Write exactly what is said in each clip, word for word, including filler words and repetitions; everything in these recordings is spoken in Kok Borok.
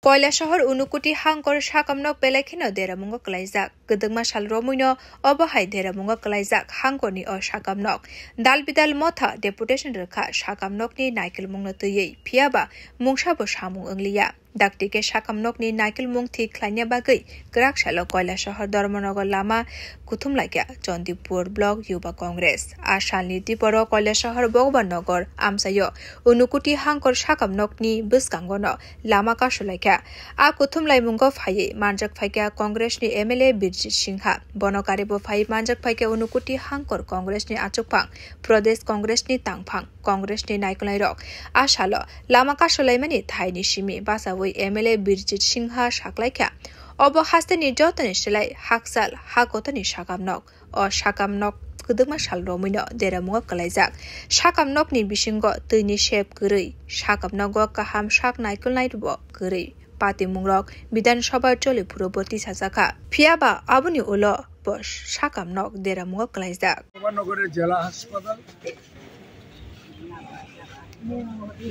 Koilasahar Unukoti Hangkor sakamnok belai kheno deramungo kwlaijak. Kwdwkma sal romuino obo hai deramungo kwlaijak hangkorni o sakamnok. Dal bidal motha deputation rwkha sakamnokni naikolmungno twiwi, phiyaba mungsabo samung wngliya. Dakti khe sakamnokni naikolmung thik khlaina bagwi kwrak salo Koilasahar Dharmanagar lama kuthumlaikha Chandipur Block Yuba Congress. A salni diporo Koilasahar Bhagwan Nagar amchaio Unukoti Hangkor sakamnokni bwskangono lama kasulaikha. A kuthumlaimungo phaiwi manjak phaikha Congressni M L A Birjit Singha. Bono karibo phaiwi manjak phaikha Unukoti Hangkor Congressni achukphang, Pradesh Congressni tangphang, Congressni naikolnairok. A salo lama kasulaimani thaini simi bachaui M L A Birjit Singha saklaikha, obo hasteni jotoni slai hakchal ha kotorni sakamnok. O sakamnok kwdwkma sal romuino deramungo kwlaijak. Sakamnokni bisingo twini sep kwrwi, sakamnogo kaham sak naikolnaibo kwrwi. Patimungrok Bidhan Sabha choli phuru bo tisajakha. Phiyaba aboni ulo bo sakamnok deramungo kwlaijak. নগরের জেলা হাসপাতাল,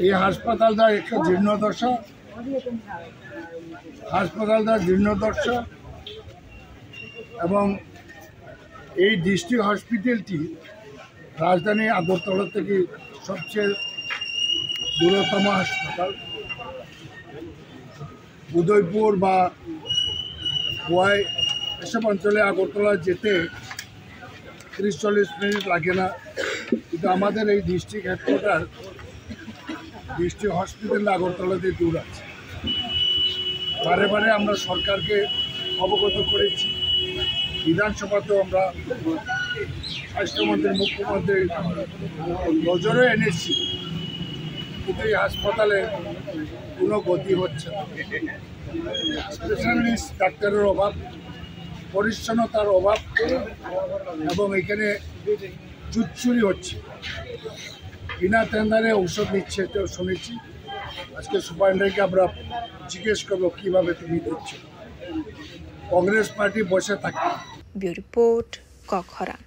এই হাসপাতালটা একটা জীর্ণদশা, হাসপাতালটা জীর্ণদশা এবং এই ডিস্ট্রিক্ট হসপিটালটি রাজধানী আগরতলা থেকে সবচেয়ে দূরতম হাসপাতাল। উদয়পুর বা খোয়াই এসব অঞ্চলে আগরতলা যেতে তিরিশ চল্লিশ মিনিট লাগে না, কিন্তু আমাদের এই district headquarter district hospital Agartala দিয়ে দূর আছে। বারে বারে আমরা সরকারকে অবগত করেছি, বিধানসভাতেও আমরা স্বাস্থ্যমন্ত্রী, মুখ্যমন্ত্রী নজরে এনেছি, কিন্তু এই হাসপাতালে কোনো গতি হচ্ছে না। স্পেশালিস্ট ডাক্তারের অভাব, পরিচ্ছন্নতার অভাব এবং এখানে চুরচুরি হচ্ছে। বিনা টেন্ডারে ঔষধ নিচ্ছে, এটাও শুনেছি। আজকে সুপারিনটেন্ডেন্টকে আমরা জিজ্ঞেস করবো কিভাবে তুমি দিচ্ছ। কংগ্রেস পার্টি বসে থাকে। Bureau Report, Kokhoran.